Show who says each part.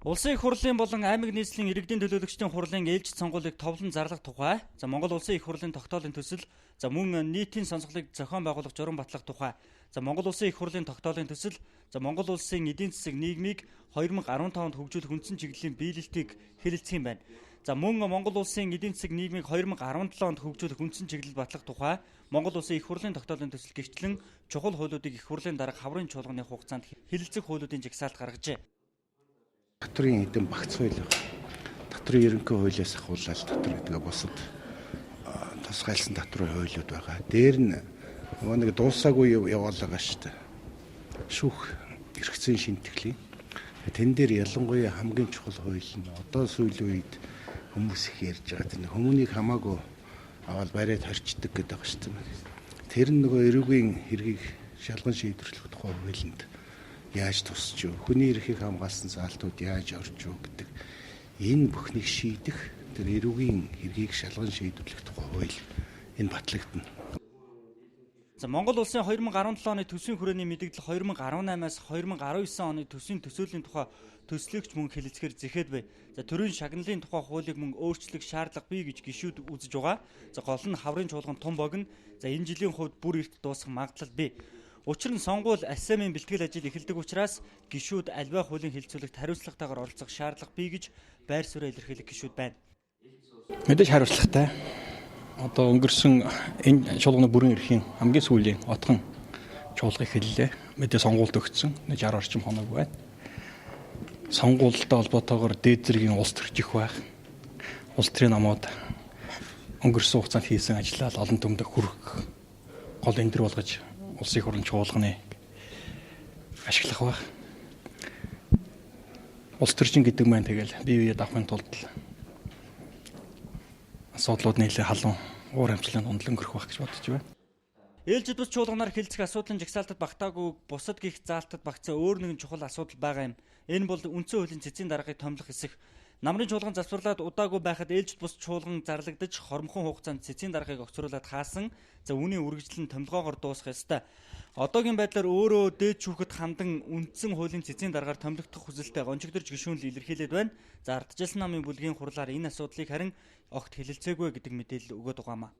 Speaker 1: Улсын их хурлын болон аймаг нийслэлийн иргэдийн төлөөлөгчдийн хурлын ээлжит сонгуулийг товлон зарлах тухай, за Монгол Улсын их хурлын тогтоолын төсөл, за мөн нийтийн сонсголыг зохион байгуулах журам батлах тухай, за Монгол Улсын их хурлын тогтоолын төсөл, за Монгол Улсын эдийн засаг нийгмийг 2015 онд хөгжүүлэх үндсэн чиглэлийн биелэлтийг хэлэлцэх юм байна. За мөн Монгол Улсын эдийн засаг нийгмийг 2017 онд хөгжүүлэх үндсэн чиглэл батлах тухай Монгол Улсын их хурлын тогтоолын төсөл гэрчлэн чухал хуулиудыг их хурлын дарга хаврын чуулганы хугацаанд хэлэлцэх хуулиудын жагсаалт гаргажээ.
Speaker 2: Татврын хэдэн багц хууль байна. Татврын ерөнхий хуулиас ахуулаад татвар гэдэг бусад тусгайлсан татврын хуулиуд байгаа. Дээр нь нөгөө нэг дуусаагүй яваал байгаа шүү дээ. Шүүх эрх зүйн шимтгэлийн. Тэн дээр ялангуяа хамгийн чухал хууль нь одоо сүүлийн үед хүмүүс их ярьж байгаа. Тэр хүмүүнийг хамаагүй аваад бариад хорчдөг гэдэг байгаа шүү дээ. Тэр нь нөгөө эрүүгийн хэргийг шалган шийдвэрлэх тухай хуулинд яаж тусч юу, хүний эрхийг хамгаалсан заалтууд яаж орж юу гэдэг энэ бүхнийг шийдэх тэр эрүүгийн хэргийг шалган шийдвэрлэх тухай хууль энэ батлагдана.
Speaker 1: За Монгол Улсын 2017 оны төсвийн хүрээний мэдэгдэл 2018-аас 2019 оны төсвийн төсөөллийн тухай төслөгч мөн хэлэлцэхээр зэхэд бай. За төрийн шагналын тухай хуулийг мөн өөрчлөх шаардлага бий гэж гишүүд үзэж байгаа. За гол нь хаврын чуулган тум богино. За энэ жилийн хувьд бүр эрт дуусах магадлал бий. Учир нь сонгуул АСМ-ийн бэлтгэл ажил эхэлдэг учраас гишүүд альва хуулийн хэлэлцүүлэгт хариуцлагатайгаар оролцох шаардлага бий гэж байр сууриа илэрхийлэх гишүүд байна.
Speaker 3: Мэдээж хариуцлагатай. Одоо өнгөрсөн энэ чуулганы бүрэн эрхийн хамгийн сүүлийн отхон чуулга эхэллээ. Мэдээ сонгуульд өгсөн. 60 орчим хоног байна. Сонгуультай холбоотойгоор дээд зэргийн улс төрчих байх. Улс төрийн намууд өнгөрсөн хугацаанд хийсэн ажлаа олон түмэд хүргэх гол эндэр болгож улсын хурлын чуулганы ашиглах байх. Улс төрчин гэдэг маань тэгэл бие биеэ давахын тулд асуудлууд нэлээд халуун уур амьсгалын дунд өнгөрөх байх гэж бодож байна.
Speaker 1: Ээлжид бус чуулганаар хэлцэх асуудлын жагсаалтад багтаагүй бусад гих заалтад багтсан өөр нэгэн чухал асуудал байгаа юм. Энэ бол үндсэн хуулийн цэцгийн даргаыг томилох хэсэг. Намрын чуулган засварлаад удаагүй байхад ээлжид бус чуулган зарлагдаж хормхон хугацаанд цэцгийн даргаыг огцруулаад хаасан. За үүний үргэлжлэл нь томилгоогоор дуусах ёстой. Одоогийн байдлаар өөрөө дээд шүүхэд хандан үндсэн хуулийн цэцгийн даргаар томилогдох хүсэлтэд гончигдорч гишүүн л илэрхийлээд байна. За ардчилсан намын бүлгийн хурлаар энэ асуудлыг харин огт хэлэлцээгүй гэдэг мэдээлэл өгөөд байгаамаа.